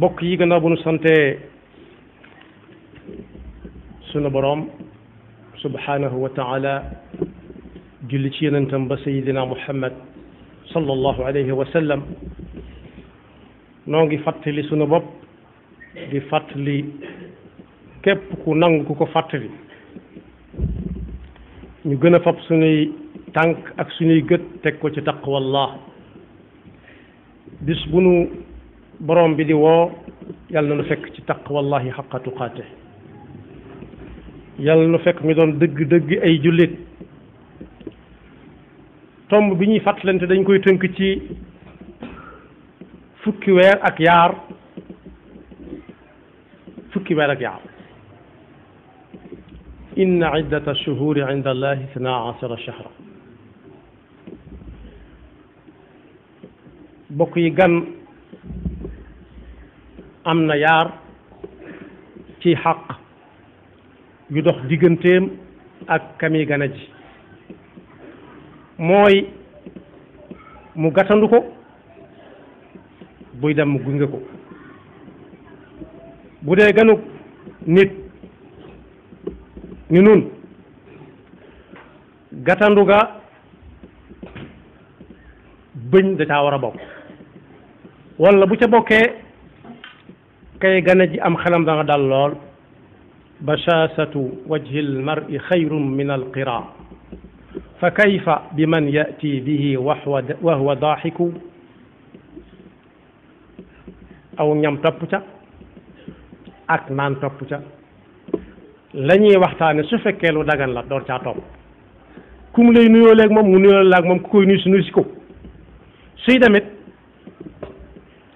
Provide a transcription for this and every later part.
bokk yi gannaaw bu nu sante sunu boroom subhanahu wa taala julli ci yonentam ba sayidina muhammad sallallahu alayhi wa sallam noo ngi fàttali sunu bopp di fàttali képp ku nangu ku ko fàttali ñu gën a fab sunuy tànk ak sunuy gët teg ko ci taqwallah bis bu nu borom bi di woo yàlla na nu fekk ci taqwallahi xaqa tuqaate yàlla nu fekk ñu doon dëgg-dëgg ay jullit tomb bi ñuy fàttalante dañ koy tënk ci fukki weer ak yaar inna iddata shuhuri inda allahi ithnaa ashara shahra bokk yi gan am na yaar ci xaq yu dox digganteem ak kami gana ji mooy mu gàttandu ko buy dem mu gunge ko bu dee ganuk nit ni nun gàttandu ga bëñ da caa war a bokk walla bu ca bokkee kay gana ji am xelam danga dal lool bashaasatu wajhi almar'i xayrun min alqira fa kayfa bi man yati bihi wa huwa daaxiku aw ñam topp ca ak naan topp ca la ñuy waxtaane su fekkee lu dagan la door caa topp ku mu lay nuyoo léeg moom mu nuyoo laag moom ku koy nuyu si nuyu si ko suy demit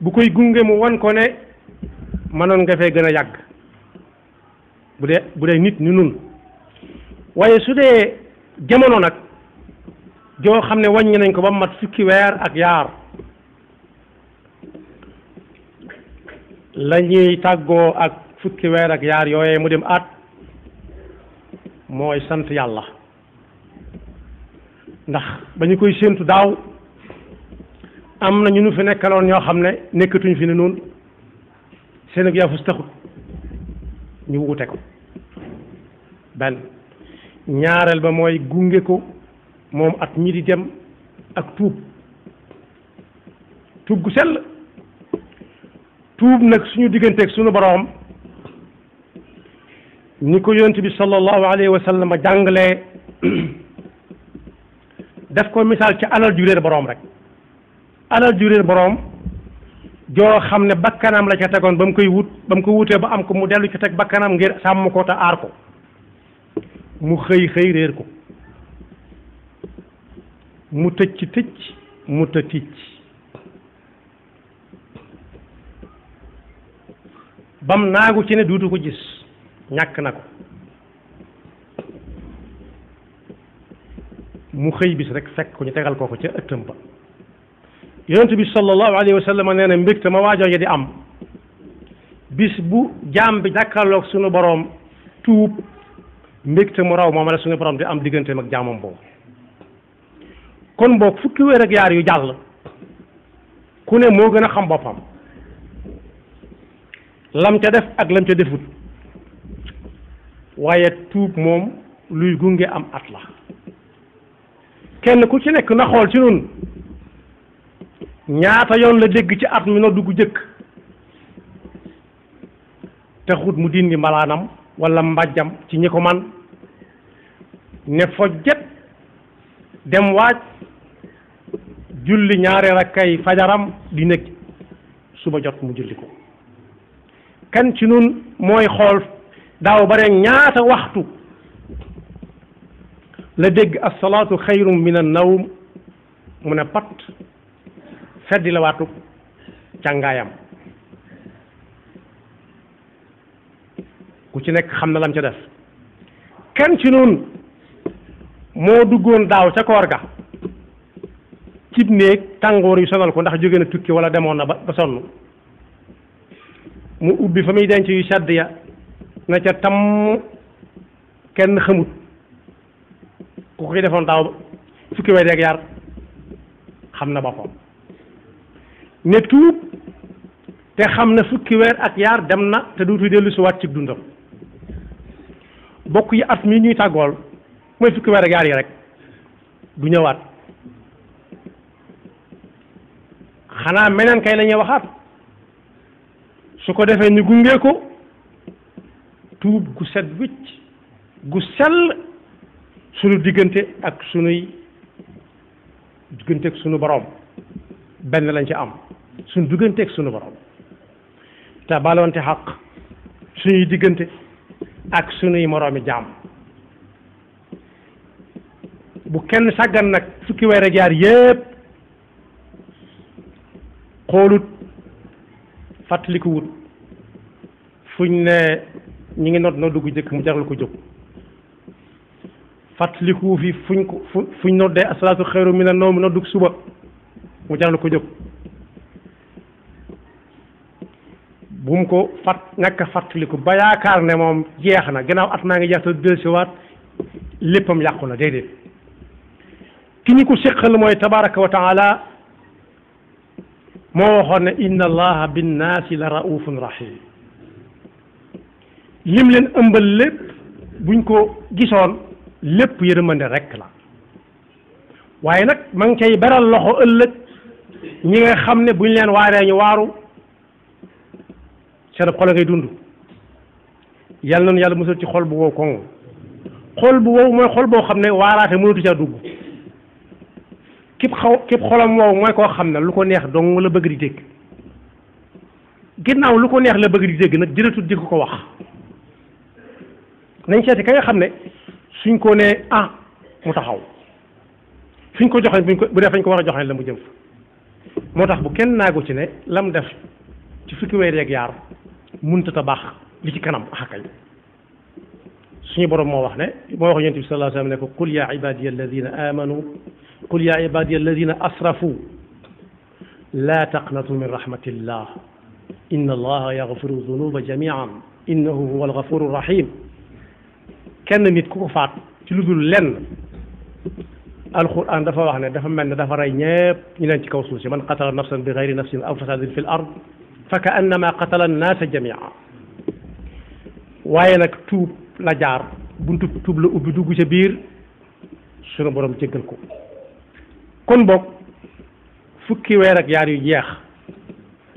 bu koy gunge mu wan ko ne mënoon nga fee gën a yàgg bu dee nit ni nun waaye su dee jamono nag joo xam ne wàññi nañ ko ba mat fukki weer ak yaar la ñuy tàggoo ak fukki weer ak yaar yooyee mu dem at mooy sant yàlla ndax ba ñu koy séentu daaw am na ñu nu fi nekkaloon ñoo xam ne nekkatuñ fi ne noonu seen ak yaafus taxut ñu wute ko benn ñaareel ba mooy gunge ko moom at ñi di dem ak tuub gu sell tuub nag suñu digganteeg suñu boroom ni ko yonent bi sallallahu alayhi wa sallam jàngalee def ko misaal ci alal ju réer boroom rek alal ju réer boroom joo xam ne bakkanam la ca tegoon ba mu koy wut ba mu ko wutee ba am ko mu dellu ca teg bakkanam ngir sàmm ko te aar ko mu xëy réer ko mu tëcc mu ticc bam naagu ci ne duutu ko gis ñàkk na ko mu xëy bis rek fekk ko ñu tegal ko ca ëttam ba yonent bi sallallahu alayhi wa sallam nee na mbégte ma waajooje di am bis bu jaam bi jàkkaarloog suñu boroom tuub mbégte mu raw moom la suñu boroom di am digganteem ak jaamam boobu kon boog fukki weer ak yaar yu jàll ku ne moo gën a xam boppam lam ca def ak lam ca defut waaye tuub moom luy gunge am at la kenn ku ci nekk na xool ci nun ñaata yoon la dégg ci at mi no dugg jëkk taxut mu dindi mbalaanam walla mbàjjam ci ñi ko man ne fojjet dem waaj julli ñaari rakkay fajaram di nekk suba jot mu julli ko kan ci nun mooy xool daaw bare ñaata waxtu la dégg as-salaatu xayrun min an-nawm mu ne pat feddi la waatu càngaayam ku ci nekk xam na lam ca def kan ci nun moo duggoon daaw ca koor ga cib néeg tàngoor yu sonal ko ndax jóge na tukki wala demoon na ba sonn mu ubbi fa muy denc yu sedd ya na ca tam kenn xamut ku koy defoon daaw fukki weer ak yar xam na boppam ne tuub te xam ne fukki weer ak yaar dem na te duutu dellu si waat ci dundam bokk yi at mi ñuy tàggool mooy fukki weer ak yaar yi rek du ñëwaat xanaa meneen kay la ñuy waxaat su ko defee ñu gunge ko tuub gu set wicc gu sell sunu diggante ak sunuy diggante ak sunu borom benn lañ ci am sunu diggante ak sunu borom te balonte xaq suñuy diggante ak sunuy moroomi jaam bu kenn sàggan nag fukki weer ak yaar yépp xoolut fàttaliku wut fuñ ne ñi ngi not noddu gu jëkk mu jaral ko jóg fàttaliku fi fuñ noddee asalaatu xayru mina nawm noddu suba mu jaral ko jóg bu mu ko ñàkk a fàttaliku ba yaakaar ne moom jeex na gannaaw at maa ngi jeex te dellusiwaat léppam yàqu na déedéet ki ñu ko séqal mooy tabaraka wa taala moo waxoon ne inna allaha binnaasi la raufun rahim lim leen ëmbal lépp buñ ko gisoon lépp yërmande rekk la waaye nag ma ngi cay beral loxo ëllëg ñi nga xam ne buñ leen waaree ñu waaru seen xol a ngay dund yàlla noonu yàlla musal ci xol bu wow koŋ xol bu wow mooy xol boo xam ne waaraate mënatu caa dugg képp xolam wow mooy koo xam ne lu ko neex dong la bëgg di dégg ginnaaw lu ko neex la bëgg di dégg nag jërëtul di ko wax nañ seeti ka nga xam ne suñ ko nee ah mu taxaw suñ ko joxee bu dee fañ ko war a joxee la mu jëm fa moo tax bu kenn naagu ci ne lam def ci fukki weer yeeg yaar mënut a baax li ci kanam axakay suñu borom moo wax ne moo wax yonent bi sallallahu alayhi wa sallam ne ko qul ya ibadiya alladina amanu qul ya ibadiya alladina asrafu la taqnatu min rahmatillah inna allaha yaghfiru dunuba jamian innahu huwa alghafuru rahim kenn nit ku ko faat ci lu dul lenn alquran dafa wax ne dafa mel ne dafa rey ñépp ñu leen ci kaw suuf si man qatala nafsan bi gayri nafsin aw fasadin fi l ard fa ka annama qatala annaasa jamia waaye nag tuub la jaar buntu tuub la ubbi dugg ca biir sunu borom jéggal ko kon boog fukki weer ak yaar yu jeex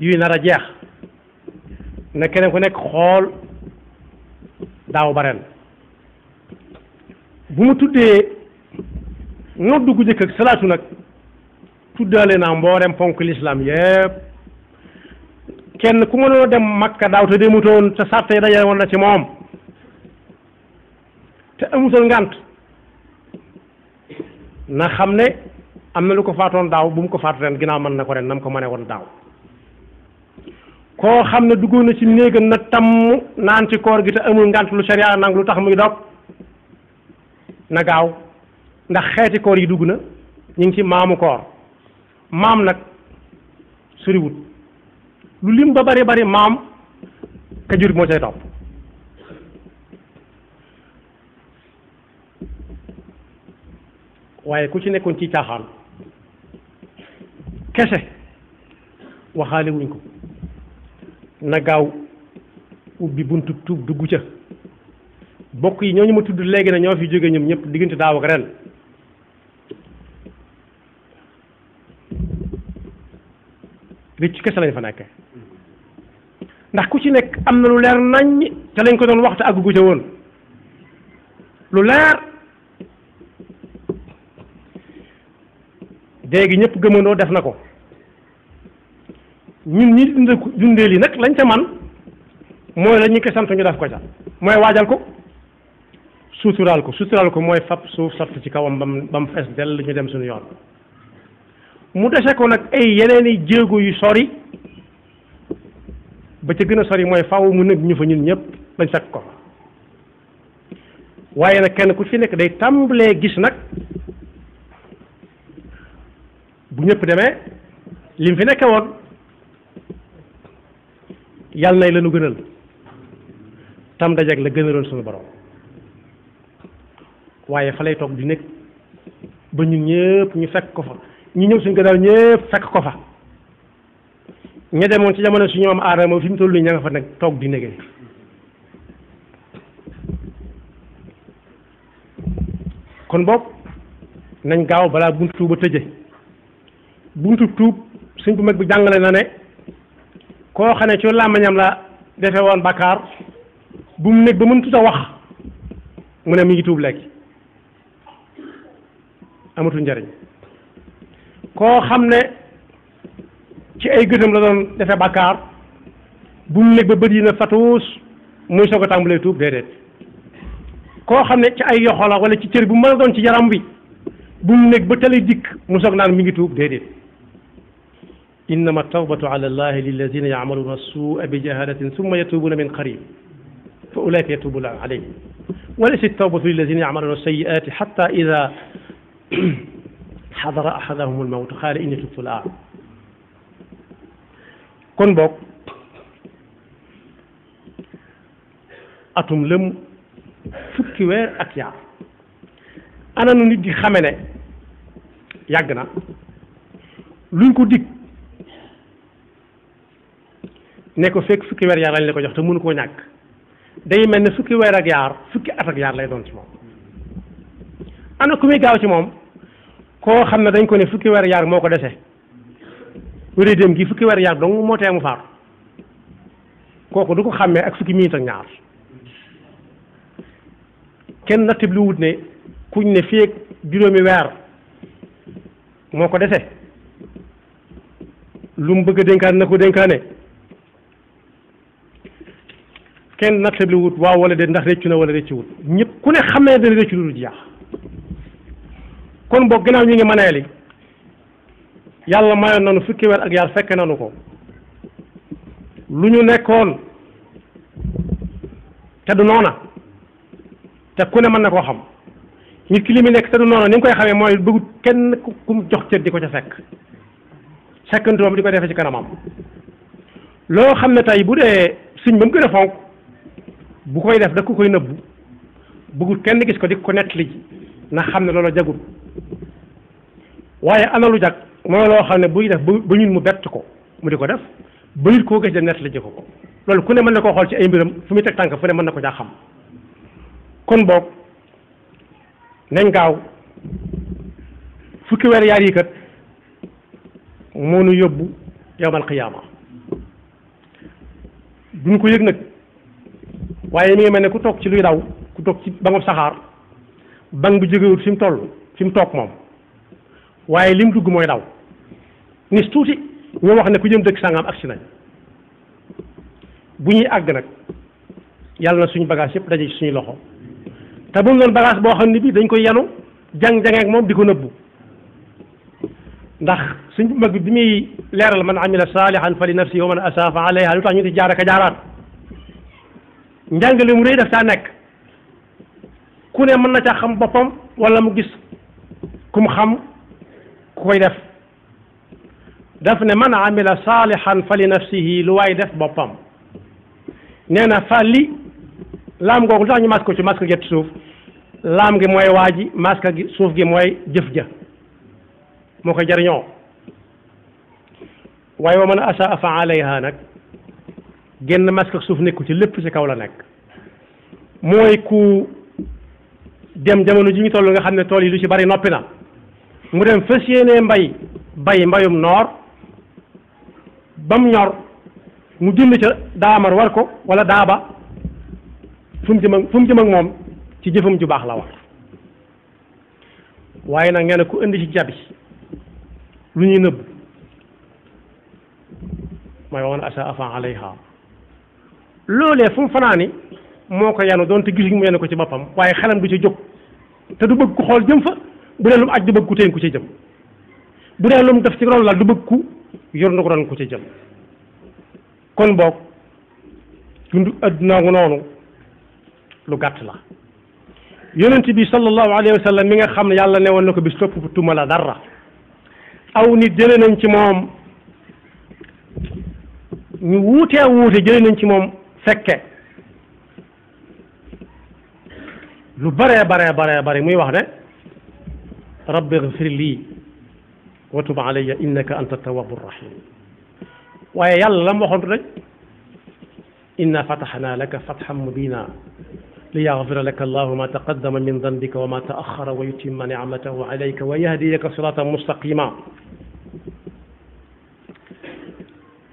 yuy nar a jeex na keneen ku nekk xool daaw ba ren bu mu tuddee noddu gu jëkk ak salaatu nag tuddaale naa mboolem ponk lislaam yépp kenn ku mënoo dem makka daaw te demutoon te sàtte yi daje woon na ci moom te amutoon ngànt na xam ne am na lu ko faatoon daaw bu mu ko faatu ren ginnaaw mën na ko ren nam ko mënee woon daaw koo xam ne duggoon na ci néegam na tamm naan ci koor gi te amul ngànt lu sharia nang lu tax muy dog na gaaw ndax xeeti koor yi dugg na ñu ngi ci maamu koor maam nag soriwut lu lim ba bari bari maam ka jur moo cay topp waaye ku ci nekkoon ci caaxaan kese waxaale wuñ ko na gaaw ubbi buntu tuub dugg ca bokk yi ñooñu ma tudd léegi na ñoo fi jóge ñoom ñëpp diggante daaw ak ren rëcc kese lañ fa nekke ndax ku ci nekk am na lu leer naññ te lañ ko doon waxte àggu ca woon lu leer léegi ñëpp gëmandoo def na ko ñun ñi dundee li nag lañ ca man mooy la ñu ko sant ñu def ko ca mooy waajal ko suturaal ko mooy fab suuf sotti ci kawam ba mu fees dell ñu dem suñu yoon mu dese ko nag ay yeneeni jéego yu sori ba ca gën a sori mooy faaw mu nekk ñu fa ñun ñëpp bañ fekk ko waaye nag kenn ku ci nekk day tàmbalee gis nag bu ñëpp demee lim fi nekke woon yàlla nay la nu gënal tam dajeg la gënaloon suñu borom waaye fa lay toog di nekk ba ñun ñëpp ñu fekk ko fa ñu ñëw suñu gannaaw ñëpp fekk ko fa ña demoon ci jamono su ñoom aadama fi mu toll nii ña nga fa nag toog di négé kon boog nañ gaaw balaa buntu tuuba tëje buntu tuub suñ bu mag bi jàngale na ne koo xam ne ci làmmiñam la defe woon bakkaar bu mu nekk ba mën tuta wax mu ne mi ngi tuub léegi amatul njariñ koo xam ne ci ay gëtam la doon defe bakkaar bu mu nekk ba bët yi na fatuus muy soog a tàmbalee tuub déedéet koo xam ne ci ay yoxo la wala ci cër bu mën a doon ci yaram wi bu mu nekk ba tali dikk mu soog naan mi ngi tuub déedéet innama tawbatu ala allahi lilladina yacmaluna suua bi jahalatin summa yatubuna min qarib fa ulaika yatubu llahu alayhim walaysa tawbatu lilladina yacmaluna sayiati xata ida xadara axadahum almawt qaala inni tubtu l-aan kon boog atum lëm fukki weer ak yaar ana nu nit di xame ne yàgg na luñ ko dig ne ko fekk fukki weer yaar lañ la ko jox te mënu koo ñàkk day mel ne fukki weer ak yaar fukki at ak yaar lay doon ci moom ana ku muy gaaw ci moom koo xam ne dañ ko ne fukki weer yaar moo ko dese wéree dem gi fukki weer yaar dong moo tee mu faatu kooku du ko xàmmee ak fukki minute ak ñaar kenn nattib lu wut ne kuñ ne fii ak juróomi weer moo ko dese lu mu bëgg a dénkaan na ko dénkaane kenn nattib lu wut waaw wala de ndax réccu na wala réccu wut ñëpp ku ne xam ne dana réccu lu jeex kon boog gannaaw ñi ngi mëneeli yàlla mayoon nanu fukki weer ak yaar fekk nanu ko lu ñu nekkoon te du noona te ku ne mën na koo xam nit ki li mu nekk te du noona ni nga koy xamee mooy bëggut kenn ku mu jox cër di ko ca fekk fekkantoom di ko defee ci kanamam loo xam ne tey bu dee siñ ba mu gën a fonk bu koy def da ko koy nëbbu bëggut kenn gis ko di ko nettali ji na xam ne loolu jagut waaye ana lu jag mooy loo xam ne buy def ba ñun mu bett ko mu di ko def ba nit koo gis de nettali ji ko loolu ku ne mën na koo xool ci ay mbiram fu muy teg tànk fu ne mën na ko jaa xam kon boog nañ gaaw fukki weer yaar yi kat moo nu yóbbu yawmal qiyaama duñ ko yëg nag waaye mi ngi mel ne ku toog ci luy daw ku toog ci bangub saxaar bang bu jógewut fi mu toll fi mu toog moom waaye lim dugg mooy daw nis tuuti ñoo wax ne ku jëm dëkk sangam agsi nañ bu ñuy àgg nag yàlla na suñu bagage yëpp daje ci suñu loxo te bu mu doon bagage boo xam ne bii dañ koy yanu jàng-jangee ak moom di ko nëbbu ndax suñ mag bi muy leeral man amila saalihan fa li nafsi wa man asaa fa alayha lu tax ñu di jaar ak a jaaraat njàngale mu rëy daf caa nekk ku ne mën na caa xam boppam wala mu gis ku mu xam ku koy def daf ne man amila saalihan fa li nafsihi lu waay def boppam nee na fa li laam googu lu tax ñu mas ko ci mas ko get suuf laam gi mooy waa ji mas gi suuf gi mooy jëf ja moo koy jariñoo waaye wa man asaa fa alayha nag génn mas ko suuf nekku ci lépp ci kaw la nekk mooy ku dem jamono ji ñu toll nga xam ne tool yi lu ci bari noppi na mu dem fas yéenee bay mbayum noor ba mu ñor mu jënd ca daamar war ko wala daaba fu mu jëm ak moom ci jëfam ju baax la war waaye nag nee na ku indi ci jabi lu ñuy nëbb mooy woon asa afan alayha loolee fu mu fanaani moo ko yanu doon te gisuñ mu yanu ko ci boppam waaye xelam du ci jóg te du bëgg ku xool jëm fa bu dee lu mu aj du bëgg ku teen ku ci jëm bu dee lu mu def ci ron la du bëgg ku yor na ko ron ku ci jëm kon boog dund adduna ngu noonu lu gàtt la yonent bi sallallahu alayhi wa sallam mi nga xam ne yàlla ne woon na ko bis topp tuma la dara aw nit jële nañ ci moom ñu wuutee wuute jële nañ ci moom fekke lu bare muy wax ne rabbi ighfir lii wa tub alayya innaka anta tawwabu rahim waaye yàlla la mu waxoon du dañ inna fataxna laka fatxan mubina li yaxfira laka allahu ma taqaddama min danbika wa ma taaxara wa yutimma nicmatahu alayka wa yahdiyaka siratan mustaqima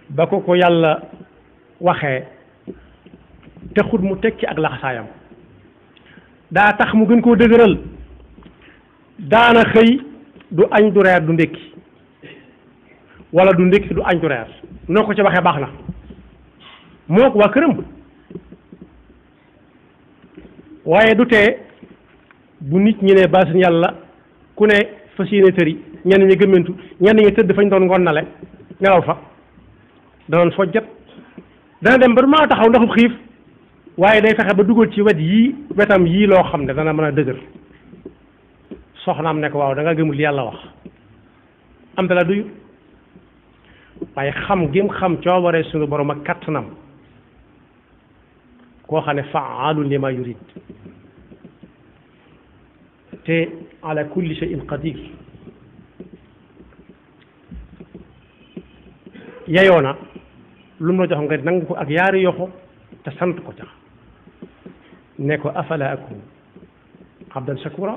ba ko ko yàlla waxee texut mu tekki ak laxasaayam daa tax mu gën koo dëgëral daana xëy du añ du reer du ndékki wala du ndékki du añ du reer noo ko ci waxee baax na moo ko waa këram waaye du tee bu nit ñi ne baasin yàlla ku ne fas yéene tëri ñenn ñi gëmmentu ñenn ñi tëdd fañ doon ngonnale nelaw fa danoon fojjat dana dem ba du maa taxaw ndaxub xiif waaye day fexe ba dugal ci wetam yii loo xam ne dana mën a dëgër soxnaam ne ko waaw da nga gëmul yàlla wax am ta la duyu waaye xam gim xam coobare suñu borom ak kattanam koo xam ne faalun lima yurid te ala kulli shay'in qadir yayoona lu mu la jox nga nangu ko ak yaari yoxo te sant ko ca ne ko afala akun abdan shakura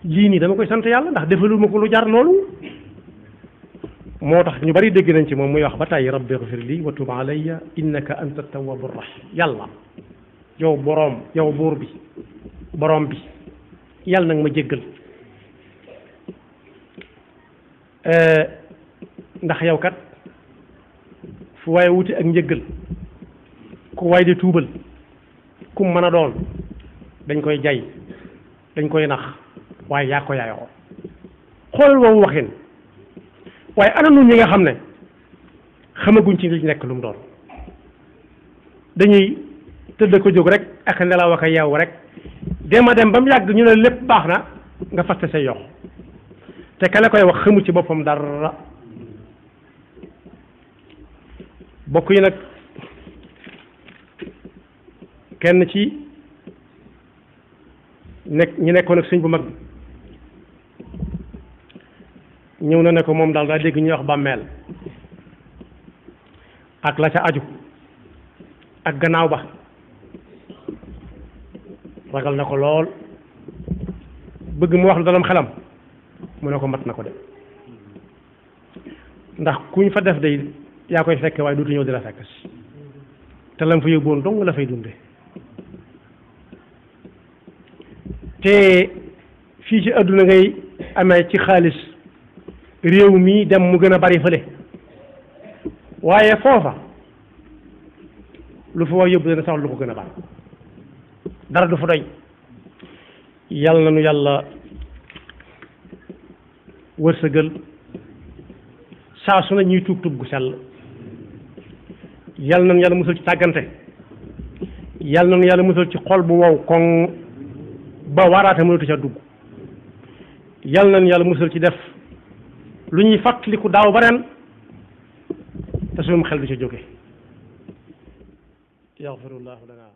lii nii dama koy sant yàlla ndax defaluma ko lu jar loolu moo tax ñu bari dégg nañ ci moom muy wax ba tàyyi rabbi ighfir li wa tub alayya innaka anta tawwabu rahim yàlla yow boroom yow buur bi boroom bi yàlla nag ma jéggal ndax yow kat fu waaye wuti ak njëggal ku waay di tuubal ku mën a doon dañ koy jay dañ koy nax waaye yaa ko yaayoo xoolal boobu waxin waaye ana nun ñi nga xam ne xamaguñ ci li nekk lu mu doon dañuy tëdd ko jóg rek ak nelaw ak a yeewu rek dem a dem ba mu yàgg ñu ne lépp baax na nga faste say yox te ka la koy wax xamu ci boppam dara bokk yi nag kenn ci ñi nekkoon ak sëñ bu mag ñëw na ne ko moom daal daa dégg ñuy wax bàmmeel ak la ca aju ak gannaaw ba ragal na ko lool bëgg mu wax lu dalam xelam mu ne ko mat na ko de ndax kuñ fa def day yaa koy fekke waaye dootu ñëw di la fekk te lam fa yóbboon dong la fay dunde te fii ci àdduna ngay amee ci xaalis réew mi dem mu gën a bari fële waaye foofa lu fa wax yóbbu dana sax lu ko gën a bari dara du fa doy yàlla na nu yàlla wërsëgal saa su ne ñuy tuub tuub gu sell yàlla na nu yàlla musal ci tàggante yàlla na nu yàlla musal ci xol bu wow koŋ ba waraate mënatu ca dugg yàlla na nu yàlla musal ci def lu ñuy fàttaliku daaw ba ren te suñu xel du ca jóge yaxfirullahu lana